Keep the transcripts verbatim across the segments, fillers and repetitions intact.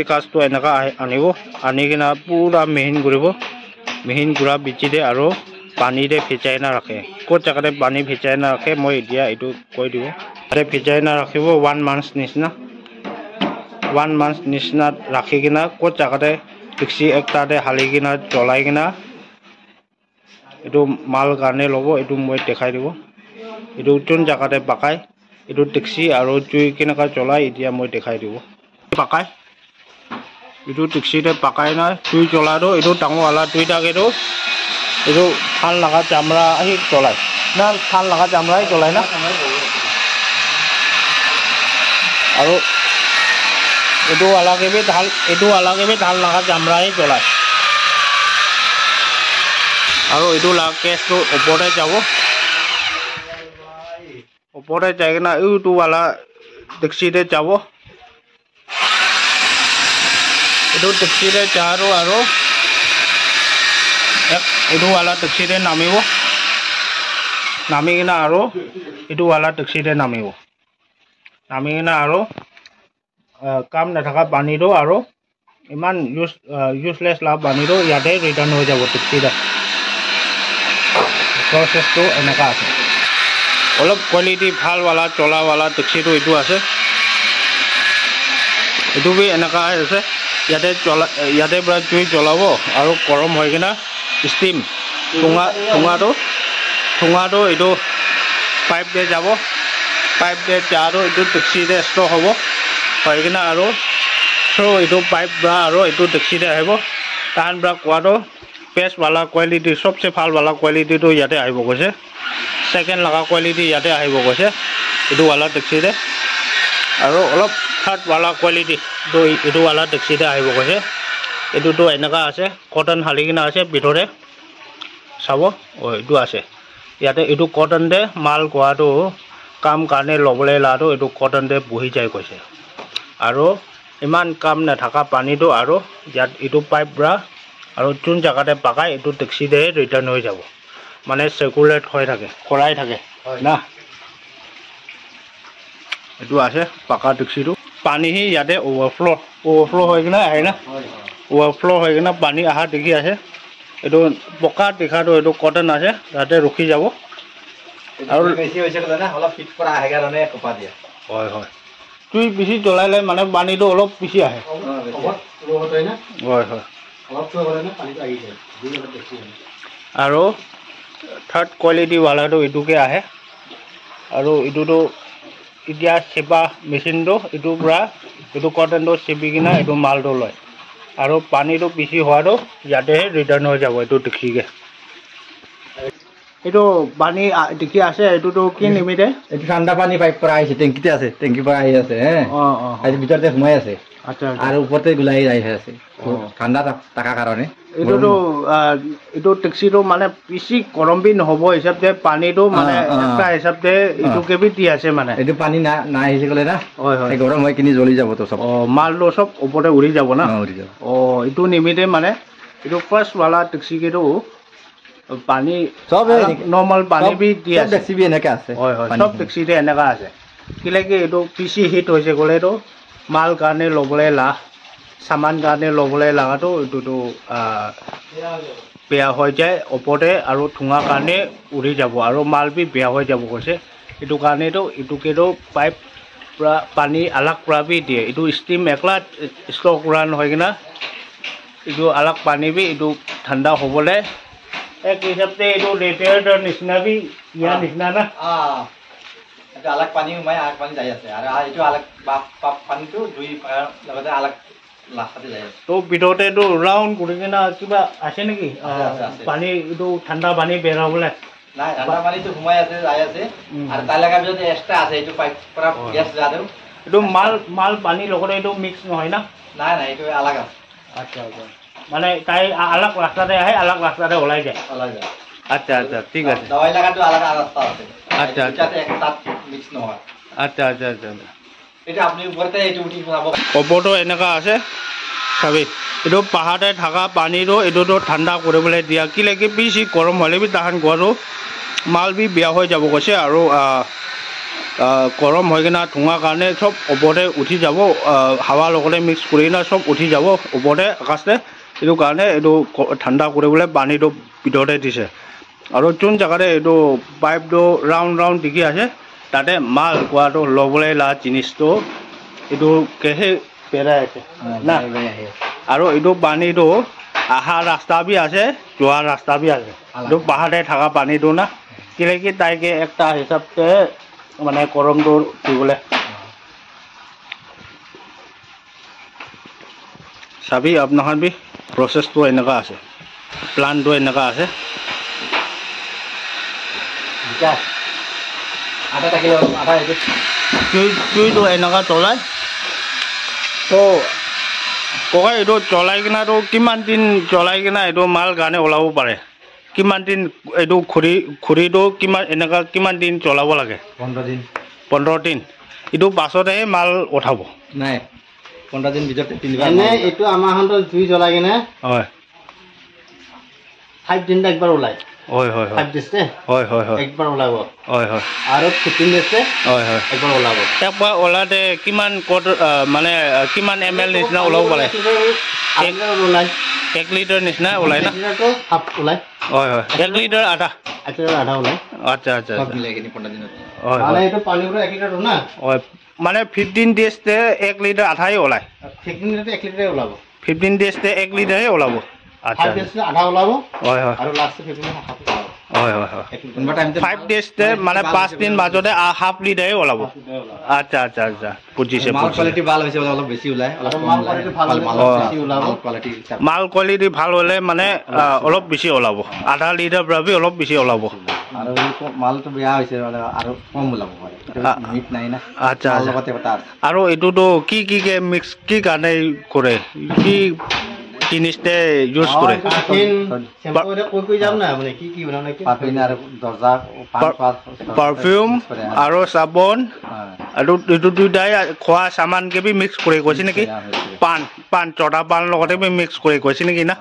Ghas tu enaka ahi-, anibo, ani kena pura mihin kuribo, mihin kura bichi te aro pani te bhijai na rakhe. Kot jaga te pani bhijai na rakhe, moi etia etu koi dibo. Tate bhijai na rakhibo one months nishina, one months nishina rakhi kena kot jaga te dikchi ekta te hali kena cholai kena etu mal karne lobo, etu moi dekhai dibo. Etu kun jaga te pakai, etu dikchi aro jui kenaka cholai, etia moi dekhai dibo. Pakai, etu dikchi te pakai na jui cholai toh, etu dangor wala duita ke toh, etu dhan laga chamra hi cholai na, dhan laga chamra hi cholai na. Aro etu wala ke bi dhan, etu wala ke bi dhan laga chamra hi cholai. Aro etu la gas tu upor te jabo. Upor te jai kena etu wala dikchi te jabo. Etu dikchi te ja toh aro ek-, etu wala dikchi te namibo. Nami kena aro etu wala dikchi te namibo. Nami kena aro, ah, kam nathaka pani toh aro iman use, ah, useless la pani toh yate return hoi jabo dikchi te. Process toh enaka ase. Olop quality bhal wala, chola wala dikchi toh etu ase. Etu bi enaka ase. Yate chola, yate pra jui cholabo aro gorom hoi kena steam, thunga, thunga toh, thunga toh etu pipe te jabo. Pipe te ja toh etu dikchi te store hobo. Hoi kena aro through etu pipe pra aro etu dikchi te ahibo. Tahan pra kowa toh best wala quality, sobse bhal wala quality toh yate ahibo koise. Second laga quality yate ahibo koise. Etu wala dikchi te. Aro olop third wala quality toh etu wala dikchi te ahibo koise. Etu toh enaka ase. Cotton hali kena ase bhitor te. Sabo, oh, etu ase. Yate etu cotton te mal kowa toh kam karne lobole la toh etu cotton te bohi jai koise. Aro iman kam nathaka pani toh aro yat etu pipe pra aro jun jaga te pakai etu dikchi te return hoi jabo. Mane circulate hoi thake, korai thake na. Etu ase paka dikchi tu. Pani hi yate overflow, overflow hoi kena ahe na. Overflow hoi kena pani aha dikhi ase. Etu boka dikha tu etu cotton ase, tate rukhi jabo. Aru besi hoise koile na, olop fit kora ahe karone kopa dia. Hoi, hoi. Tui bisi cholai le mane pani tu olop bisi ahe. Hoi, hoi. Olop slow hole na pani tu ahi jai. Dui olop besi hole. Aru third quality wala tu etu ke ahe. Aru etu tu Etia sepa machine tu etu pra etu cotton tu sepi kena etu mal tu loi. Aru pani tu bisi hua tu yate he return hoi jabo etu dikhi ke. Etu pani, ah, dikhi ase, etu tu ki nimite? Etu thanda pani pipe para ahise, tanki te ase, tanki para ahi ase, eh. Oh, oh, oh. Aru bhitor te humai ase. Acha, acha. Aru upor te gulai ahi ase. Oh. Thanda ta-, taka karone. Etu tu, ah, etu taxi tu mane bisi gorom bi nohobo hisab te pani tu mane ah, ah, extra hisab te etu ah, ke bi di ase mane. Etu pani na, na ahise kole na. Hoi, hoi. Ei gorom hoi kini joli jabo to sob. Oh, mal tu sob upor te uri jabo na? Ah, uri jabo. Oh, etu nimite mane etu first wala taxi ke tu pani sob ei alak normal pani sob, bi di sob ase. Taxi bi eneka ase. Hoi, hoi, pani sob kini. Taxi te eneka ase. Kile ki etu bisi heat hoise kole tu mal karne lobole la, saman karne lobole laga tu etu tu, ah, beya hoi jai, opor te aru thunga karne uri jabo, aru mal bi beya hoi jabo koise. Etu karne tu etu ke tu pipe para pani alag para bi diye. Etu steam ekla stock run hoi kena etu alag pani bi etu thanda hobole ek hisab te etu radiator nisna bi ya ah, nisna na. Ah. Etu alag pani humai, alag pani jai ase. Aru, ah, etu alag pa-, pa-, pani tu dui pa-, logate alag rasta te jai ase. To bhitor te tu round kuri kena kiba ase neki? Ase, ase, ase. Pani etu thanda pani bera bole? Nai, thanda pani tu humai ase, jai ase. Hmm. Aru tai laga bhitor te extra ase, etu pipe para oh, gas ja tu. Etu mal, mal pani logate etu mix nohoi na? Nai, nai, etu alag ase. Acha, acha. Mane tai a-, alag rasta te ahe, alag rasta te olai jai. Olai jai. Acha, acha, thik ase. Dawai laga tu alag alag rasta ase. Acha, acha. Duita te ek sath mix nohoi. Acha, acha, acha, acha. Eta apni upor te etu uthi sabo. Opor to eneka ase. Sabi. Etu pahar te thaka pani to, etu to thanda kori bole diya. Kile ki bisi gorom hole bi tahan ghor to mal bi beya hoi jabo koise aru, ah, Ah, gorom hoi kena thunga karne sob opor te uthi jabo, ah, hawa logote mix kuri kena sob uthi jabo opor te, akas te. Etu karne etu ko-, thanda kuri bole pani tu bitor te dise. Aru jun jaga te etu pipe tu round round dikhi ase, tate mal kua tu lobole la jinis tu etu ke he berai ase na. Aru etu pani tu aha rasta bi ase, jua rasta bi ase. Etu bahar te thaka pani tu na, kile ki tai ke ekta hisab te mane gorom tu dibole. Sabi apna khan bi process tu eneka ase, plan tu eneka ase. Bikas, ada takile ada itu. Chui, chui tu eneka cholai. To, kokai etu cholai kena tu kiman din cholai kena etu mal karne olabo pare? Kiman din etu khuri, khuri tu kiman, eneka kiman din cholabo lage? Pondro din. Pondro din. Etu pasot he mal uthabo? Nai. Pondro din bitor te tinbaar. Ene etu ama khan to jui cholai kene. Hoi. Five din te ekbar ulai. Hoi, hoi, hoi. Five days te. Hoi, hoi, hoi. Ekbar ulabo. Hoi, hoi. Aru fifteen days te. Hoi, hoi. Ekbar ulabo. Ekbar ulate kiman quarter, ah, mane, ah, kiman M L nisna ulabo pare? Ek liter ulai. Ek liter nisna ulai na? Ek liter to half ulai. Hoi, hoi. Ek liter adha. Ek liter adha ulai. Acha, acha, acha. Sob milai kene pondro dinot. Hoi, hoi. Mane etu pani pura ek liter na. Hoi. Mane fifteen days te ek liter adha hi ulai. Fifteen days te ek liter ulabo. Fifteen days te ek liter hi ulabo. Acha. Five days te adha ulabo. Hoi, hoi. Aru last te fifteen half ulabo. Hoi, hoi, hoi. Ek liter. Five days te mane pas din majote, ah, half liter hi ulabo. Half liter ulabo. Acha, acha, acha. Bujise, mal bujise. Quality bhal hoise, olop besi ulai, olop kom ulai. Mal quality bhal hole mal, mal, besi ulabo. Mal quality hisab. Mal quality bhal hole mane, ah, olop besi ulabo. Adha liter pora bi olop besi ulabo. Aru mal to beya hoise, mane aru kom ulabo pare. Etu ah, meat nai na. Acha, mal acha. Logote kotha ase. Aru etu to ki ki ke mix ki karne kore? Ki jinis te use kore? Shampoo de koi koi jam na, mane ki ki banana ki? Perfume aru dorja, pan, perfume aru sabon. Aru etu duitai khua saman ke bi mix kore koise naki? Pan, pan, chota pan logote bi mix kore koise naki na?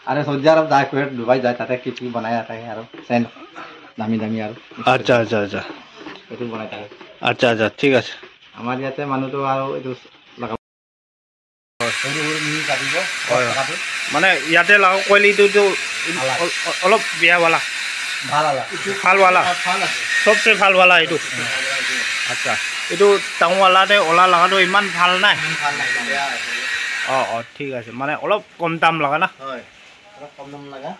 Aru soja aru jai kore Dubai jai, tate ki ki banai ata hai aru scent dami dami aru. Acha, acha, acha. Etu banai thake. Acha, acha, thik ase. Amar yate manu to aru etu laga Hoi. Huru huru mihi katibo, hoi, hoi. Thakatu. Mane yate laga quality tu, tu ol-, olop beya wala. Bhal wala. Bhal wala. Bhal ase. Sobse bhal wala etu. Hmm. Acha. Etu town wala te ola laga tu iman bhal nai. Iman bhal nai, beya ase. Oh, oh, thik ase. Mane olop kom dam laga na? Hoi. Olop kom dam laga.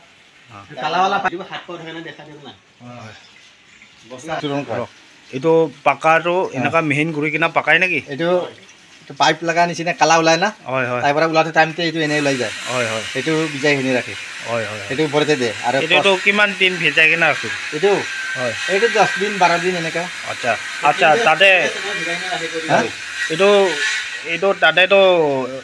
Ah. Kala wala pa-, hat pa uthai kena dekha diyo na. Hoi. Bosta. Churun kar. Etu paka tu eneka mihin kuri kena pakai naki? Etu, etu pipe laga nisina kala ulai na? Hoi, hoi. Tai para ulate time te etu ene ulai jai. Hoi, hoi. Etu bijai hini rakhe. Hoi, hoi, hoi. Etu upor te de. Aru etu pas- to kiman din bhijai kena rakhe? Etu? Hoi. Etu das din, baro din eneka. Acha. Acha, tate, ha? Etu, etu tate to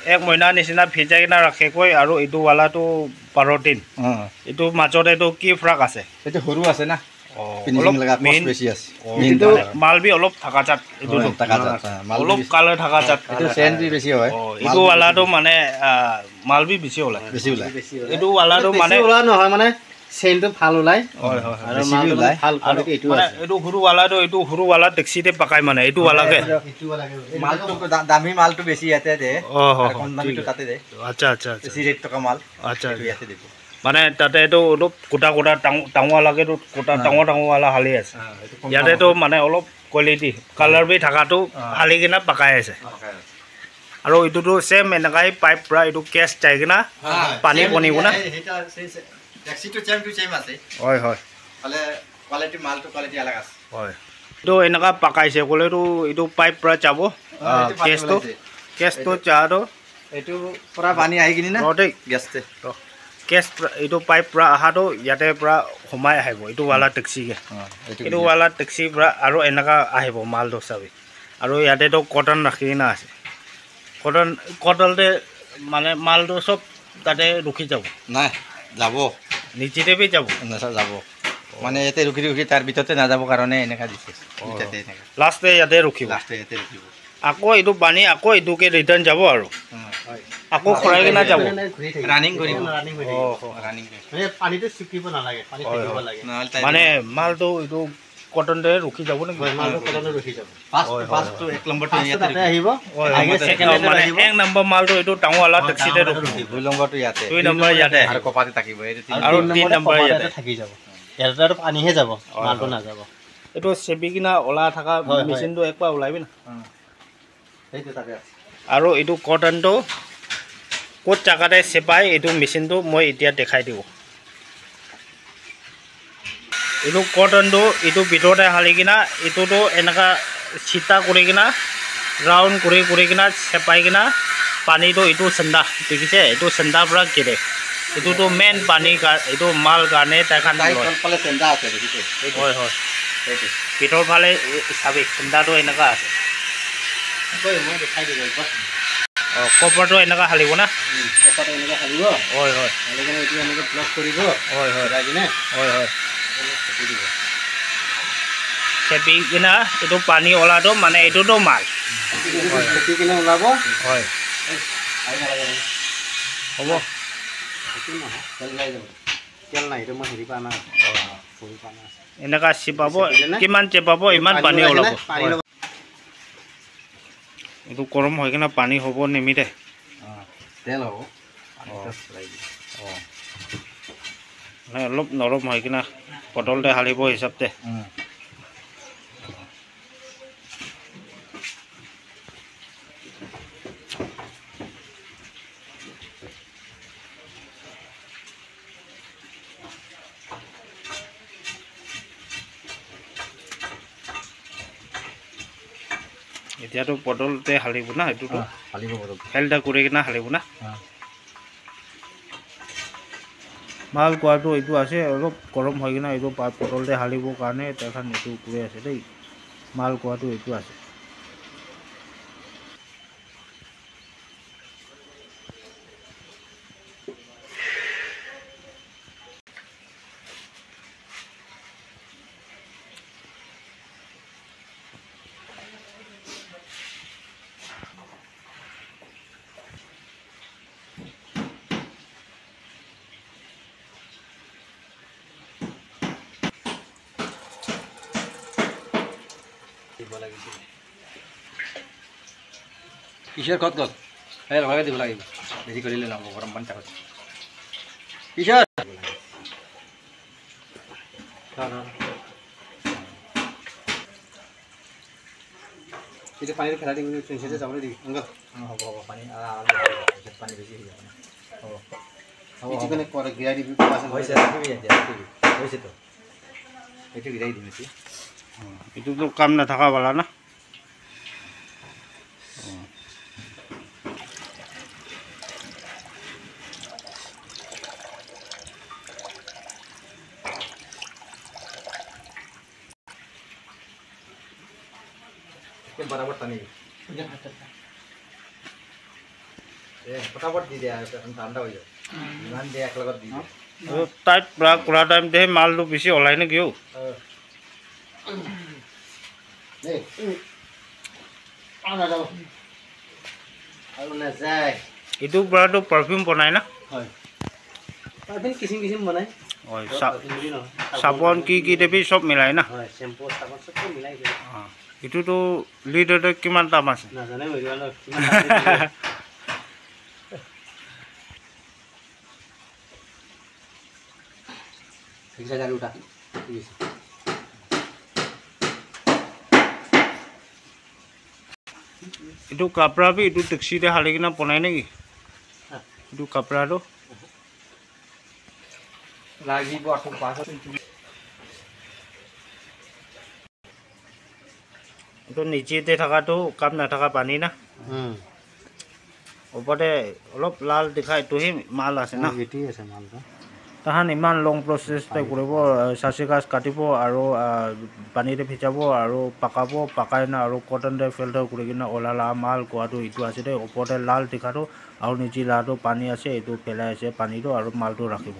ek mohina nisina bhijai kena rakhe koi, aru etu wala to baro din. Hmm. Etu majote to ki farak ase? Etu huru ase na? Oh, finishing olop laga cost beshi ase. Oh, main etu tu mal bi olop thaka jat, etu tu thaka jat, ha, mal olop beshi. Color thaka jat. Etu scent bi beshi hoi. Oh, etu wala tu mane, ah, mal bi beshi ulai. Beshi ulai. Etu wala tu mane beshi ula nohoi, mane scent tu bhal ulai. Hoi, hoi, hoi. Aru beshi mal bi tu ulai. Bhal quality etu mane ase. Etu huru wala tu, etu huru wala taxi te pakai mane, etu wala ke? Etu wala ke. Mal tu da-, dami mal tu beshi yate de. Oh, ho, aru ho, kom dami tu tate de. Acha, acha, acha. Beshi rate toka mal. Acha, etu acha. Yate de. Mane tate tu olop kuta kuta dang-, dangor lage tu kuta dangor dangor wala hali ase. Ah, etu kom dangor. Yate tu mane olop quality, color bi thaka tu hali kena pakai ase. Pakai ase. Aru etu tu same enekai pipe para etu gas jai kena pani boni kena. Taxi tu same to same ase. Hoi, hoi. Khale quality, mal tu quality alag ase. Hoi. Etu eneka pakai se koile tu etu pipe para jabo. Ah, etu pani gas tu, ulai se. Gas tu ja tu. Etu pura pani ahi kini na? Ro de. Gas te. Ro. Gas pra-, etu pipe pra aha tu yate pra humai ahibo. Etu wala taxi ke. Ah, etu wala taxi pra aru eneka ahibo mal tu sabi. Aru yate tu cotton rakhi kena ase. Cotton, cotton te mane mal tu sob tate rukhi jabo. Nai, jabo. Niche te bi jabo. Nasa jabo. Mane yate rukhi rukhi tar bhitor te najabo karone eneka dise. Oh. Yate eneka. Last te yate rukhibo. Last te yate rukhibo. Ako etu pani ako etu ke return jabo aru. Hmm. Ako khurai kena jabo. Running koribo. Running koribo. Oh, oh. Running koribo. Mane pani tu sukibo nalage, pani thakibo lage. Nahale tai mane mal tu etu Cotton te rukhi jabo naki? Hoi, maltu cotton te rukhi jabo. First, হয়, হয়, first to হয়। এক নম্বৰটো First ইয়াতে তাতে আহিব, হয়, হয়, আগে মানে, second তে মানে আহিব। এক নম্বৰ মালটো এইটো ডাঙৰ ৱালা অ, টেক্সিতে ডাঙৰ ৰখিব। ৰখিব। দুই নম্বৰটো ইয়াতে। দুই নম্বৰ ইয়াতে। আৰু কপাতে থাকিব, এইটো তিনি আৰু আৰু তিনি নম্বৰ। তিনি নম্বৰ কপাতে ইয়াতে। থাকি যাব। ইয়াতে আৰু পানীহে যাব, হয়, মালটো হয়। নাযাব। এইটো চেপি কিনা ওলা থকা হয়, হয়। মেচিনটো একবাৰ ওলাবি না। অ। সেইটো তাতে আছে। আৰু এইটো কটনটো ক'ত জাগাতে চেপাই, এইটো মেচিনটো মই এতিয়া দেখাই দিওঁ। এইটো কটনটো এইটো ভিতৰতে হালি কিনা এইটোতো এনেকা চিটা কৰি কিনা ৰাউণ্ড কৰি কৰি কিনা চেপাই কিনা পানীটো এইটো চেন্দা দেখিছে, এইটো চেন্দা পৰা গিৰে। এইটোতো মেইন পানী কাৰ-, এইটো মাল কাৰণে তাই খান তাই লয়। তলফালে চেন্দা আছে, দেখিছে? এইটো। হয়, হয়। এইটো। ভিতৰ ফালে এ, চাবি, চেন্দাটো এনেকা আছে। হয়, মই দেখাই দিম একবাৰ। অ, কপাৰটো এনেকা হালিব না? উম, কপাৰটো এনেকা হালিব। হয়, হয়। হালি কিনে এইটো এনেকে ব্লক কৰিব। হয়, হয়। লগাই কিনে হয়, হয়। অলপ চেপি দিব। চেপি কিনা এইটো পানী ওলাটো মানে এইটোতো মাল। এইটো হয়। চেপি কিনে ওলাব। হয়। এই, আহি নালাগে। হ'ব। সেইটো নহয়, তেল ওলাই যাব। তেল নাই, এইটো মই হেৰি পৰা অনা। অ। সৰু পৰা অনা আছে। এনেকা চিপাব, চেপিলে নে? কিমান চেপাব, ইমান পানী পানী ওলাই ওলাব। কিনে পানী হয়। ওলাব। এইটো গৰম হৈ কিনে পানী হ'ব নিমিতে। অ, তেল হ'ব। পানী অ। Just ওলাই দিব। অ। মানে অলপ নৰম হৈ কিনে বটলতে হালিব হিচাপতে। উম। এতিয়াতো বটলতে হালিব না, এইটোতো অ, হালিব বটল। ফিল্টাৰ কৰি কিনে হালিব না। অ। মাল কোৱাটো এইটো আছে, অলপ গৰম হৈ কিনে এইটো পা-, বটলতে হালিবৰ কাৰণে তাইখন এইটো কৰি আছে দেই। মাল কোৱাটো এইটো আছে। দিব লাগিছিলে। কিশোৰ ক'ত গ'ল? এই লগে দিব লাগিব। দেৰি কৰিলে নহ'ব, গৰম পানী থাকোঁতে। কিশোৰ! ৰ, ৰ, ৰ। এইটো পানীটো পেলাই দিবি, পিছতে যাবলৈ দিবি, আংকল। অ, হ'ব, হ'ব, পানী, আ, আ, পিছত পানী বেছি হৈ যাব না। হ'ব। হ'ব, পিছত হ'ব। মানে কোৱা গিৰাই দিবি, পাছত হৈছে, ৰাখিবি এতিয়া, ৰাখিবি। হৈছেতো। এইটো গিৰাই দিম এতিয়া। অ, এইটোতো কাম নাথাকা বালা না। অ। একে বৰাবৰ টানি। এ, ফটাফট দি দে, আৰু এখন ঠাণ্ডা হৈ যাব। যিমান দে, এক লগত দি দে। আৰু টাইট পুৰা কৰা টাইম দে, মালটো বেছি ওলাই নেকি অ? অ। দেই। আৰু নাযাব। আৰু নাযায়। এইটো পৰাতো পাৰফিউম বনাই না? হয়। পাৰফিউম কিচিম কিচিম বনাই। হয়, ঘৰত চা-, পাৰফিউম বুলি নহয়। চাবোন কি কি দেবি চব মিলাই না? হয়, চেম্পু, চাবোন চব মিলাই দিয়ে। অ, এইটোতো লিটাৰতে কিমান দাম আছে? নাজানে, মই কিমান দাম আছে। বিশ হাজাৰ উঠা। বিশ। এইটো কাপৰা বি এইটো টেক্সিতে হালি কিনা বনাই নেকি? এইটো কাপৰাটো? লাগিব আকৌ পাঁচ। এইটো নিচেতে থকাটো কাপ নাথাকা পানী না? উম। ওপৰতে অলপ লাল দেখা, এইটোহে মাল আছে না? অ, এইটোৱে আছে মালটো। তাহান ইমান লং প্ৰচেছ এটা কৰিব, আহ, চাচি গাছ কাটিব আৰু, আহ, পানীতে ভিজাব আৰু পকাব, পকাই না আৰু কটনতে ফিল্টাৰ কৰি কিনে ওলালা মাল কোৱাটো এইটো আছে দেই। ওপৰতে লাল দেখাটো আৰু নিচে লাটো পানী আছে, এইটো পেলাই আছে পানীটো আৰু মালটো ৰাখিব।